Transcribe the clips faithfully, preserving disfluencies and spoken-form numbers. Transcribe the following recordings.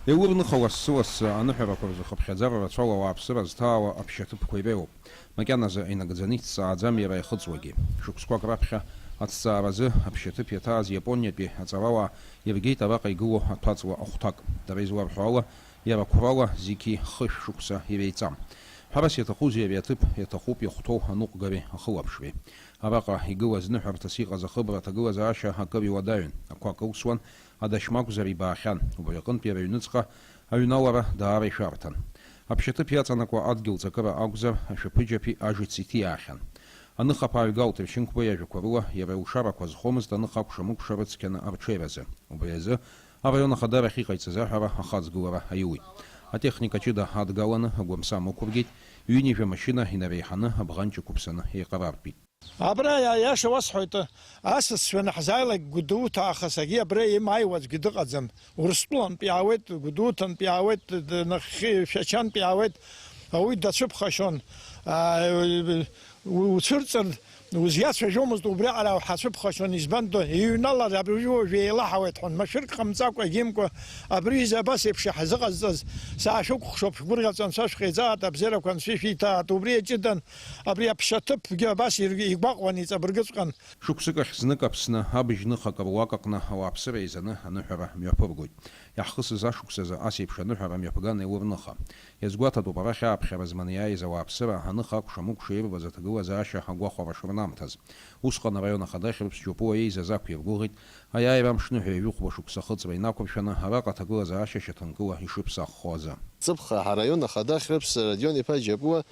Еурныха лассы-лассы аныҳәарақәа рзы хыԥхьаӡара рацәала ауааԥсыра зҭаауа аԥшьаҭыԥқәа иреиуоуп. Макьаназы инагӡаны иҭҵааӡам иара иахыҵуагьы. Шықәсқәак раԥхьа аҭҵааразы аԥшьаҭыԥ иаҭааз Иапониатәи аҵарауаа иргеит араҟа игылоу аҭәаҵла ахәҭак. Дара изларҳәо ала, иара қәрала зқьи хышә шықәса иреиҵам. Ҳәарас иаҭахузеи ари аҭыԥ, иаҭахуп иахәҭоу аныҟәгареи ахылаԥшреи. Араҟа игылаз ныҳәарҭас иҟаз ахыбра аҭагылазаашьа акыр иуадаҩын, ақәа кылсуан, адашьма акәзар ибаахьан, убри аҟынтә иара иҩныҵҟа аҩналара даара ишәарҭан. Аԥшьаҭыԥ иаҵанакуа адгьыл ҵакыра акәзар, ашәаԥыџьаԥи ажыци ҭиаахьан. Аныхаԥааҩ Галтер Шьынқәба иажәақәа рыла, иара илшарақәа зхомызт аныха акәша-мыкәша рыцқьаны арҽеиразы. Убри азы араион ахадарахь иҟаиҵаз аҳәара ахаҵгылара аиуит. Атехника ҷыда адгаланы агәамсам ықәыргеит, ҩынҩажәа машьына инареиҳаны абӷанҷ ықәыԥсаны еиҟарартәит. Абра иа-, иаша уасҳәоит, асасцәа наҳзааилак Гәдоуҭа аахыс агьи абра имааиуа аӡәгьы дыҟаӡам. Урыстәылантә иаауеит, Гәдоуҭантә иаауеит, д-, нахьхьи Шәачантә иаауеит, ауаҩы дацәыԥхашьон. Аа, у-, уцәырҵыр, узиацәажәомызт, убриаҟара уҳацәыԥхашьон, избан ду, иҩналаз абыржәы уажә еилаҳауеит ҳәа, машәырк ҟамҵакәа, егьимкәа, абри изы абас еиԥш иаҳзыҟазҵаз, саашәықәхшоуп, шәгәырӷьаҵәа анцәа шәхеиҵааит, абзиарақәа анцәа ишәиҭааит, убри иаҷыдан, абри аԥшьаҭыԥгьы абас ир-, игәаҟуан, иҵабыргыҵәҟьан. Шықәсык ахь знык Аԥсны абыжь ныхак руак аҟны ауааԥсыра еизаны аныҳәара мҩаԥыргоит. Иаҳхысыз ашықәсазы ас еиԥш аныҳәара мҩаԥган еилырныха. Иазгәаҭатәуп арахь ааԥхьара зманы иааиз ауааԥсыра аныха акәша-мыкәша ирбаз аҭагылазаашьа агәахәара шырнамҭаз. Усҟан араион ахада Хьрыԥс Џьопуа еизаз ақәиргәыӷит, аиааира амшныҳәа ҩажәихәба шықәса ахыҵра инақәыршәаны араҟа аҭагылазаашьа шьаҭанкыла ишыԥсаххо азы. Ҵыԥх араион ахада Хьрыԥс Радион-иԥа Џьопуа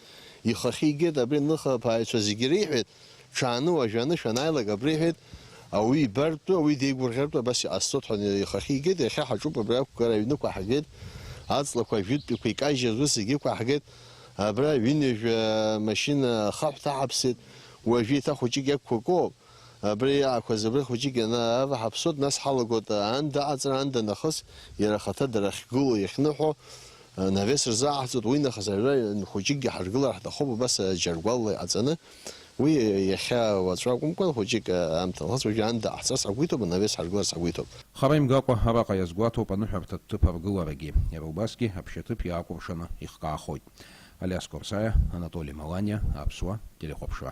ихахьы игеит, абри аныха аԥааҩцәа зегьы реиҳәеит, ҽааны уажәы анышә анааилак абри иҳәеит, ауаҩы ибартәу, ауаҩы деигәырӷьартәу абас иҟасҵоит ҳәа ихахьы игеит, иахьа ҳаҿуп абри ақәгара аҩнықәа ҳгеит, аҵлақәа ажәытәтәиқәа икажьыз ус зегьы ықәаҳгеит, абра ҩынҩажәа машьына ахаҳә ҭаҳаԥсеит, уажәы еиҭа хәыҷык иақәқәа акоуп, абри иаақәаз абри хәыҷык ианааваҳаԥсоит, нас ҳалагоит аанда аҟаҵара, аанда нахыс иара ахаҭа дара ахьгылоу иахьныҳәо, навес рзааҳҵоит, уи нахыс аҩра хәыҷыкгьы ҳаргылар ҳҭахуп, убас аџьаргәалла иҟаҵаны. Уи иахьа уаҵәы акәымкәа, хәыҷык аамҭа нхарц, уажәы аанда ҟаҳҵарц ҳгәы иҭоуп, анавес ҳаргыларц ҳгәы иҭоуп. Хара имгакәа араҟа иазгәаҭоуп аныҳәарҭа ҭыԥ аргыларагьы, иара убасгьы аԥшьаҭыԥ иаакәыршаны ихкаахоит. Алиас Корсаиа, Анатоли Маланиа, Аԥсуа телехәаԥшра.